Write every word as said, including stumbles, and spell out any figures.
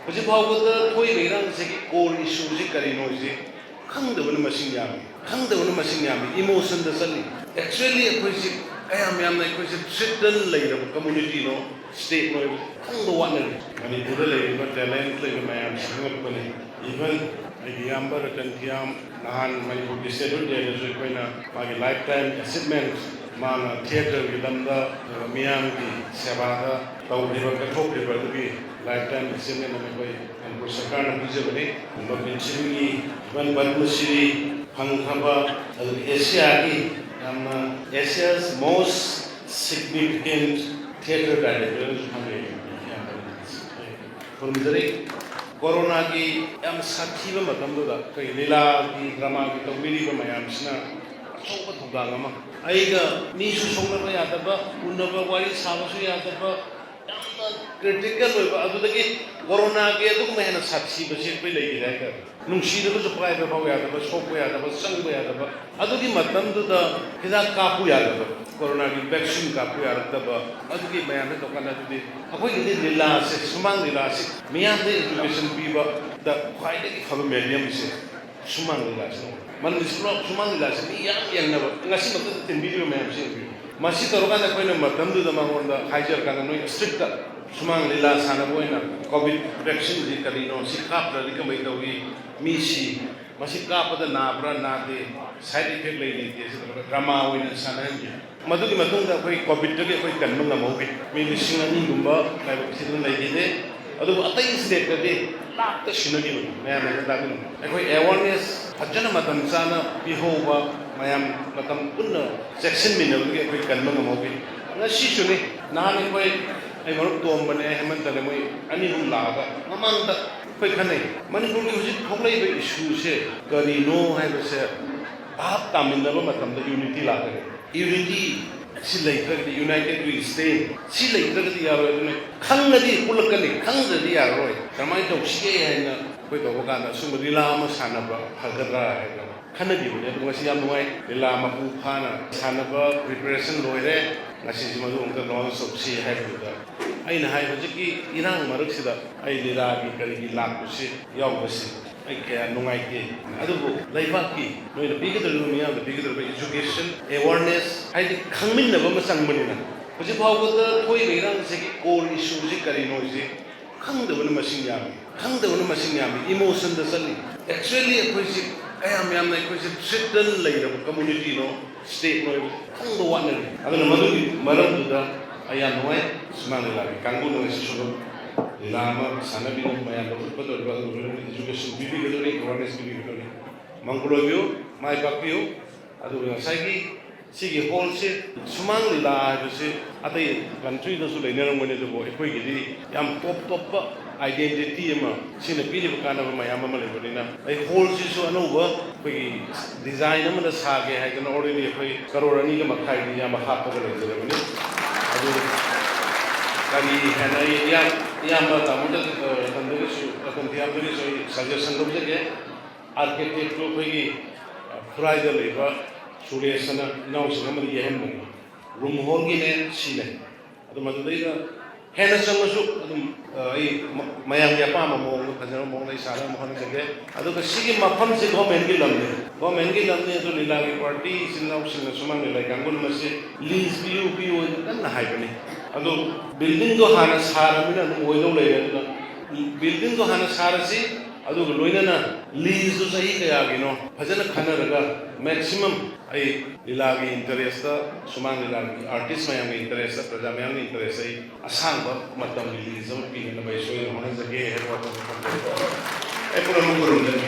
ꯍꯧꯖꯤꯛ ꯐꯥꯎꯕꯗ ꯊꯣꯛꯏꯕ ꯏꯔꯥꯡꯁꯤꯒꯤ core issue ꯁꯤ ꯀꯔꯤꯅꯣ ꯍꯥꯏꯁꯦ ꯈꯪꯗꯕꯅ ꯃꯁꯤꯡ ꯌꯥꯝꯃꯤ꯫ ꯈꯪꯗꯕꯅ ꯃꯁꯤꯡ ꯌꯥꯝꯃꯤ꯫ Emotion ꯗ ꯆꯠꯂꯤ꯫ Actually ꯑꯩꯈꯣꯏꯁꯤ ꯀꯌꯥꯝ ꯌꯥꯝꯅ ꯑꯩꯈꯣꯏꯁꯦ threaten ꯂꯩꯔꯕ community ꯅꯣ, state ꯅꯣ ꯍꯥꯏꯕ ꯈꯪꯕ ꯋꯥꯠꯅꯔꯤ꯫ ꯃꯅꯤꯄꯨꯔꯗ ꯂꯩꯔꯤꯕ talent ꯂꯩꯕ ꯃꯌꯥꯝꯁꯤ ꯈꯪꯉꯛꯄꯅꯤ꯫ Even ꯑꯩꯒꯤ ꯏꯌꯥꯝꯕ ꯔꯇꯟ ꯊꯤꯌꯥꯝ ꯅꯍꯥꯟ ꯃꯅꯤꯄꯨꯔꯒꯤ Statehood Day ꯗꯁꯨ ꯑꯩꯈꯣꯏꯅ ꯃꯥꯒꯤ lifetime achievement, ꯃꯥꯅ theatre ꯒꯤ ꯂꯝꯗ, ꯑ, ꯃꯤꯌꯥꯝꯒꯤ ꯁꯦꯕꯥꯗ ꯇꯧꯈꯤꯕ, ꯀꯠꯊꯣꯛꯈꯤꯕ ꯑꯗꯨꯒꯤ lifetime achievement ꯑꯃ ꯑꯩꯈꯣꯏ ꯃꯅꯤꯄꯨꯔ ꯁꯔꯀꯥꯔꯅ ꯄꯤꯖꯕꯅꯤ꯫ ꯄꯟꯆꯤꯝꯒꯤ ꯏꯚꯟ ꯄꯗꯃ ꯁ꯭ꯔꯤ ꯐꯪꯈ꯭ꯔꯕ, ꯑꯗꯨꯒ ꯑꯦꯁꯤꯌꯥꯒꯤ ꯌꯥꯝꯅ Asia's most significant theatre director ꯁꯨ ꯐꯪꯉꯦ꯫ ꯈꯨꯔꯨꯝꯖꯔꯤ꯫ ꯀꯣꯔꯣꯅꯥꯒꯤ ꯌꯥꯝ ꯁꯥꯊꯤꯕ ꯃꯇꯝꯗꯨꯗ ꯑꯩꯈꯣꯏ ꯂꯤꯂꯥꯒꯤ, ꯗ꯭ꯔꯃꯥꯒꯤ ꯇꯧꯕꯤꯔꯤꯕ ꯃꯌꯥꯝꯁꯤꯅ ꯑꯆꯧꯕ ꯊꯧꯗꯥꯡ ꯑꯃ, ꯑꯩꯒ ꯃꯤꯁꯨ ꯁꯣꯛꯅꯕ ꯌꯥꯗꯕ, ꯎꯅꯕ ꯋꯥꯔꯤ ꯁꯥꯕꯁꯨ ꯌꯥꯗꯕ, ꯌꯥꯝꯅ critical ꯑꯣꯏꯕ, ꯑꯗꯨꯗꯒꯤ ꯀꯣꯔꯣꯅꯥꯒꯤ ꯑꯗꯨꯒꯨꯝꯕ ꯍꯦꯟꯅ ꯁꯥꯊꯤꯕꯁꯤ ꯑꯩꯈꯣꯏ ꯂꯩꯈꯤꯗꯦ ꯍꯥꯏꯇꯥꯔꯦ꯫ ꯅꯨꯡꯁꯤꯔꯒꯁꯨ ꯄꯥꯏꯕ ꯐꯥꯎ ꯌꯥꯗꯕ, ꯁꯣꯛꯄ ꯌꯥꯗꯕ, ꯆꯪꯕ ꯌꯥꯗꯕ, ꯑꯗꯨꯒꯤ ꯃꯇꯝꯗꯨꯗ ꯍꯤꯗꯥꯛ ꯀꯥꯞꯄꯨ ꯌꯥꯗꯕ, ꯀꯣꯔꯣꯅꯥꯒꯤ vaccine ꯀꯥꯞꯄꯨ ꯌꯥꯔꯛꯇꯕ, ꯑꯗꯨꯒꯤ ꯃꯌꯥꯝꯗ ꯇꯧꯀꯥꯟꯗ ꯑꯗꯨꯗꯤ ꯑꯩꯈꯣꯏꯒꯤꯗꯤ ꯂꯤꯂꯥꯁꯦ, ꯁꯨꯃꯥꯡ ꯂꯤꯂꯥꯁꯤ ꯃꯤꯌꯥꯝꯗ education ꯄꯤꯕꯗ ꯈ꯭ꯋꯥꯏꯗꯒꯤ ꯐꯕ medium ꯁꯦ ꯁꯨꯃꯥꯡ ꯂꯤꯂꯥꯁꯤꯅ꯫ ꯃꯅꯤꯄꯨꯔ ꯁꯨꯃꯥꯡ ꯂꯤꯂꯥꯁꯤ ꯃꯤ ꯌꯥꯝ ꯌꯦꯡꯅꯕ, ꯉꯁꯤꯃꯛꯇꯗ ꯊꯤꯟꯕꯤꯔꯤꯕ ꯃꯌꯥꯝꯁꯤ ꯌꯦꯡꯕꯤꯌꯨ꯫ ꯃꯁꯤ ꯇꯧꯔꯀꯥꯟꯗ ꯑꯩꯈꯣꯏꯅ ꯃꯇꯝꯗꯨꯗ ꯃꯉꯣꯟꯗ ꯍꯥꯏꯖꯔꯀꯥꯟꯗ ꯅꯣꯏ ꯁ꯭ꯇ꯭ꯔꯤꯛꯇ ꯁꯨꯃꯥꯡ ꯂꯤꯂꯥ ꯁꯥꯟꯅꯕ ꯑꯣꯏꯅ COVID vaccine ꯁꯤ ꯀꯔꯤꯅꯣ, ꯁꯤ ꯀꯥꯞꯇ꯭ꯔꯗꯤ ꯀꯃꯥꯏꯅ ꯇꯧꯏ, ꯃꯤ ꯁꯤ, ꯃꯁꯤ ꯀꯥꯞꯄꯗ ꯅꯥꯕ꯭ꯔꯥ ꯅꯥꯗꯦ, side effect ꯂꯩ ꯂꯩꯇꯦ, ꯁꯤ ꯇꯧꯔꯒ drama ꯑꯣꯏꯅ ꯁꯥꯟꯅꯍꯟꯈꯤ꯫ ꯃꯗꯨꯒꯤ ꯃꯇꯨꯡꯗ ꯑꯩꯈꯣꯏ COVID ꯇꯒꯤ ꯑꯩꯈꯣꯏ ꯀꯟꯕ ꯉꯝꯍꯧꯈꯤ꯫ ꯃꯤ ꯂꯤꯁꯤꯡ ꯑꯅꯤꯒꯨꯝꯕ ꯂꯥꯏꯕꯛ ꯊꯤꯗꯅ ꯂꯩꯈꯤꯗꯦ꯫ ꯑꯗꯨꯕꯨ ꯑꯇꯩ state ꯇꯗꯤ ꯂꯥꯛꯇ ꯁꯤꯅꯈꯤꯕꯅꯤ꯫ ꯃꯌꯥꯝꯅ ꯇꯥꯕꯤꯔꯝꯃꯤ꯫ ꯑꯩꯈꯣꯏ awareness ꯐꯖꯅ ꯃꯇꯝ ꯆꯥꯅ ꯄꯤꯍꯧꯕ, ꯃꯌꯥꯝ ꯃꯇꯝ ꯄꯨꯟꯅ ꯆꯦꯛꯁꯤꯟꯃꯤꯟꯅꯕꯗꯒꯤ ꯑꯩꯈꯣꯏ ꯀꯟꯕ ꯉꯝꯍꯧꯈꯤ꯫ ꯉꯁꯤꯁꯨꯅꯤ, ꯅꯍꯥꯟ ꯑꯩꯈꯣꯏ, ꯑꯩ ꯃꯔꯨꯞ ꯇꯣꯝꯕꯅꯦ, ꯍꯦꯃꯟꯇꯅꯦ, ꯃꯣꯏ ꯑꯅꯤ ꯑꯍꯨꯝ ꯂꯥꯛꯑꯒ ꯃꯃꯥꯡꯗ ꯑꯩꯈꯣꯏ ꯈꯟꯅꯩ, ꯃꯅꯤꯄꯨꯔꯒꯤ ꯍꯧꯖꯤꯛ ꯊꯣꯛꯂꯛꯏꯕ issue ꯁꯦ ꯀꯔꯤꯅꯣ ꯍꯥꯏꯕꯁꯦ ꯚꯥꯞ ꯇꯥꯃꯤꯟꯅꯕ ꯃꯇꯝꯗ unity ꯂꯥꯛꯀꯅꯤ꯫ Unity ꯁꯤ ꯂꯩꯇ꯭ꯔꯒꯗꯤ, united we stand ꯁꯤ ꯂꯩꯇ꯭ꯔꯒꯗꯤ ꯌꯥꯔꯣꯏ꯫ ꯑꯗꯨꯅ ꯈꯪꯉꯗꯤ ꯄꯨꯜꯂꯛꯀꯅꯤ, ꯈꯪꯗ꯭ꯔꯗꯤ ꯌꯥꯔꯔꯣꯏ꯫ ꯀꯃꯥꯏꯅ ꯇꯧꯁꯤꯒꯦ ꯍꯥꯏꯅ ꯑꯩꯈꯣꯏ ꯇꯧꯕ ꯀꯥꯟꯗ ꯁꯨꯝꯕ ꯂꯤꯂꯥ ꯑꯃ ꯁꯥꯟꯅꯕ ꯐꯒꯗ꯭ꯔꯥ ꯍꯥꯏꯅ ꯈꯟꯅꯈꯤꯕꯅꯦ꯫ ꯑꯗꯨ ꯉꯁꯤ ꯌꯥꯝ ꯅꯨꯡꯉꯥꯏ, ꯂꯤꯂꯥ ꯃꯄꯨꯡ ꯐꯥꯅ ꯁꯥꯟꯅꯕ preparation ꯂꯣꯏꯔꯦ꯫ ꯉꯁꯤꯁꯤ ꯃꯗꯨ ꯑꯃꯨꯛꯇ launch ꯇꯧꯁꯤ ꯍꯥꯏꯕꯗꯨꯗ ꯑꯩꯅ ꯍꯥꯏ, ꯍꯧꯖꯤꯛꯀꯤ ꯏꯔꯥꯡ ꯃꯔꯛꯁꯤꯗ ꯑꯩ ꯂꯤꯂꯥꯒꯤ ꯀꯔꯤꯒꯤ ꯂꯥꯛꯄꯁꯤ ꯌꯥꯎꯕꯁꯤ ꯑꯩ ꯀꯌꯥ ꯅꯨꯡꯉꯥꯏꯇꯦ꯫ ꯑꯗꯨꯕꯨ ꯂꯩꯕꯥꯛꯀꯤ ꯅꯣꯏꯅ ꯄꯤꯒꯗꯧꯔꯤꯕ, ꯃꯤꯌꯥꯝꯗ ꯄꯤꯒꯗꯧꯔꯤꯕ education, awareness, ꯍꯥꯏꯗꯤ ꯈꯪꯃꯤꯟꯅꯕ ꯑꯃ ꯆꯪꯕꯅꯤꯅ, ꯍꯧꯖꯤꯛ ꯐꯥꯎꯕꯗ ꯊꯣꯛꯏꯕ ꯏꯔꯥꯡꯁꯤꯒꯤ core issue ꯁꯤ ꯀꯔꯤꯅꯣ ꯍꯥꯏꯁꯤ ꯈꯪꯗꯕꯅ ꯃꯁꯤꯡ ꯌꯥꯝꯃꯤ꯫ ꯈꯪꯗꯕꯅ ꯃꯁꯤꯡ ꯌꯥꯝꯃꯤ꯫ Emotion ꯗ ꯆꯠꯂꯤ꯫ Actually ꯑꯩꯈꯣꯏꯁꯤ ꯀꯌꯥꯝ ꯌꯥꯝꯅ ꯑꯩꯈꯣꯏꯁꯤ threaten ꯂꯩꯔꯕ community ꯅꯣ, state ꯅꯣ ꯍꯥꯏꯕꯁꯤ ꯈꯪꯕ ꯋꯥꯠꯅꯔꯤ꯫ ꯑꯗꯨꯅ ꯃꯗꯨꯒꯤ ꯃꯔꯝꯗꯨꯗ ꯑꯩ ꯌꯥꯝ ꯅꯨꯡꯉꯥꯏ꯫ ꯁꯨꯃꯥꯡ ꯂꯤꯂꯥꯒꯤ ꯀꯥꯡꯕꯨꯅ ꯉꯁꯤ ꯁꯨꯝ ꯂꯤꯂꯥ ꯑꯃ ꯁꯥꯟꯅꯕꯤꯅ ꯃꯌꯥꯝꯗ ꯎꯠꯄꯗꯧꯔꯤꯕ, ꯑꯗꯨꯒ education ꯄꯤꯕꯤꯒꯗꯧꯔꯤ, awareness ꯄꯤꯕꯤꯒꯗꯧꯔꯤ꯫ ꯃꯪꯒꯣꯜ ꯑꯣꯏꯕꯤꯌꯨ, ꯃꯥꯏ ꯄꯥꯛꯄꯤꯌꯨ꯫ ꯑꯗꯨꯒ ꯉꯁꯥꯏꯒꯤ ꯁꯤꯒꯤ hall ꯁꯤ, ꯁꯨꯃꯥꯡ ꯂꯤꯂꯥ ꯍꯥꯏꯕꯁꯤ ꯑꯇꯩ country ꯗꯁꯨ ꯂꯩꯅꯔꯝꯒꯅꯤ, ꯑꯗꯨꯕꯨ ꯑꯩꯈꯣꯏꯒꯤꯗꯤ ꯌꯥꯝ top ꯇꯣꯞꯄ identity ꯑꯃ, ꯁꯤꯅ ꯄꯤꯔꯤꯕ ꯀꯥꯟꯅꯕ ꯃꯌꯥꯝ ꯑꯃ ꯂꯩꯕꯅꯤꯅ, ꯑꯩ hall ꯁꯤꯁꯨ ꯑꯅꯧꯕ ꯑꯩꯈꯣꯏꯒꯤ design ꯑꯃꯗ ꯁꯥꯒꯦ ꯍꯥꯏꯗꯅ already ꯑꯩꯈꯣꯏ ꯀꯔꯣꯔ ꯑꯅꯤꯒ ꯃꯈꯥꯏꯗꯤ ꯌꯥꯝꯕ ꯍꯥꯞꯄꯒ ꯂꯩꯖꯔꯕꯅꯤ꯫ ꯑꯗꯨ ꯀꯔꯤ ꯍꯥꯏꯅ ꯑꯩ ꯏꯌꯥꯝ-, ꯏꯌꯥꯝꯕ ꯇꯥꯃꯣꯗ, ꯑ, ꯔꯇꯟꯗꯒꯤꯁꯨ, ꯔꯇꯟ ꯊꯤꯌꯥꯝꯗꯒꯤꯁꯨ ꯑꯩ suggestion ꯂꯧꯖꯒꯦ꯫ Architect ꯇꯨ ꯑꯩꯈꯣꯏꯒꯤ, ꯑ, ꯈꯨꯔꯥꯏꯗ ꯂꯩꯕ ꯁꯨꯔꯦꯁ ꯑꯅ ꯏꯅꯥꯎꯁꯤꯡ ꯑꯃꯗꯤ ꯌꯩꯍꯟꯕꯅꯤ꯫ Room hall ꯒꯤꯅꯦ, ꯁꯤꯅꯦ꯫ ꯑꯗꯨ ꯃꯗꯨꯗꯩꯗ ꯍꯦꯟꯅ ꯆꯪꯉꯁꯨ ꯑꯗꯨꯝ, ꯑ, ꯑꯩ ꯃ-, ꯃꯌꯥꯝꯒꯤ ꯑꯄꯥꯝꯕ ꯃꯑꯣꯡꯗ ꯐꯖꯕ ꯃꯑꯣꯡꯗ ꯑꯩ ꯁꯥꯅꯕ ꯍꯣꯠꯅꯖꯒꯦ꯫ ꯑꯗꯨꯒ ꯁꯤꯒꯤ ꯃꯐꯝꯁꯤ government ꯀꯤ ꯂꯝꯅꯤ꯫ Government ꯀꯤ ꯂꯝꯅꯤ, ꯑꯗꯨ ꯂꯤꯂꯥꯒꯤ party ꯏꯆꯤꯟ ꯏꯅꯥꯎꯁꯤꯡꯅ ꯁꯨꯃꯥꯡ ꯂꯤꯂꯥ ꯀꯥꯡꯕꯨ ꯑꯃꯁꯤ lease ꯄꯤꯌꯨ, ꯄꯤꯌꯨ ꯍꯥꯏꯅ ꯀꯟꯅ ꯍꯥꯏꯕꯅꯤ꯫ ꯑꯗꯨ building ꯗꯣ ꯍꯥꯟꯅ ꯁꯥꯔꯕꯅꯤꯅ ꯑꯗꯨꯝ ꯑꯣꯏꯗꯧ ꯂꯩꯔꯦ꯫ ꯑꯗꯨꯅ building ꯗꯣ ꯍꯥꯟꯅ ꯁꯥꯔꯁꯤ, ꯑꯗꯨꯒ ꯂꯣꯏꯅꯅ lease ꯗꯨ ꯆꯍꯤ ꯀꯌꯥꯒꯤꯅꯣ ꯐꯖꯅ ꯈꯟꯅꯔꯒ maximum ꯑꯩ ꯂꯤꯂꯥꯒꯤ interest ꯇ, ꯁꯨꯃꯥꯡ ꯂꯤꯂꯥꯒꯤ artist ꯃꯌꯥꯝꯒꯤ interest ꯇ, ꯄ꯭ꯔꯖꯥ ꯃꯌꯥꯝꯒꯤ interest ꯇ ꯑꯩ ꯑꯁꯥꯡꯕ ꯃꯇꯝꯒꯤ lease ꯑꯃ ꯄꯤꯅꯅꯕ ꯑꯩ ꯁꯣꯏꯗꯅ ꯍꯣꯠꯅꯖꯒꯦ ꯍꯥꯏꯕ ꯋꯥꯐꯝ ꯊꯝꯖꯒꯦ꯫ ꯑꯩ ꯄꯨꯝꯅꯃꯛ ꯈꯨꯔꯨꯝꯖꯔꯤ꯫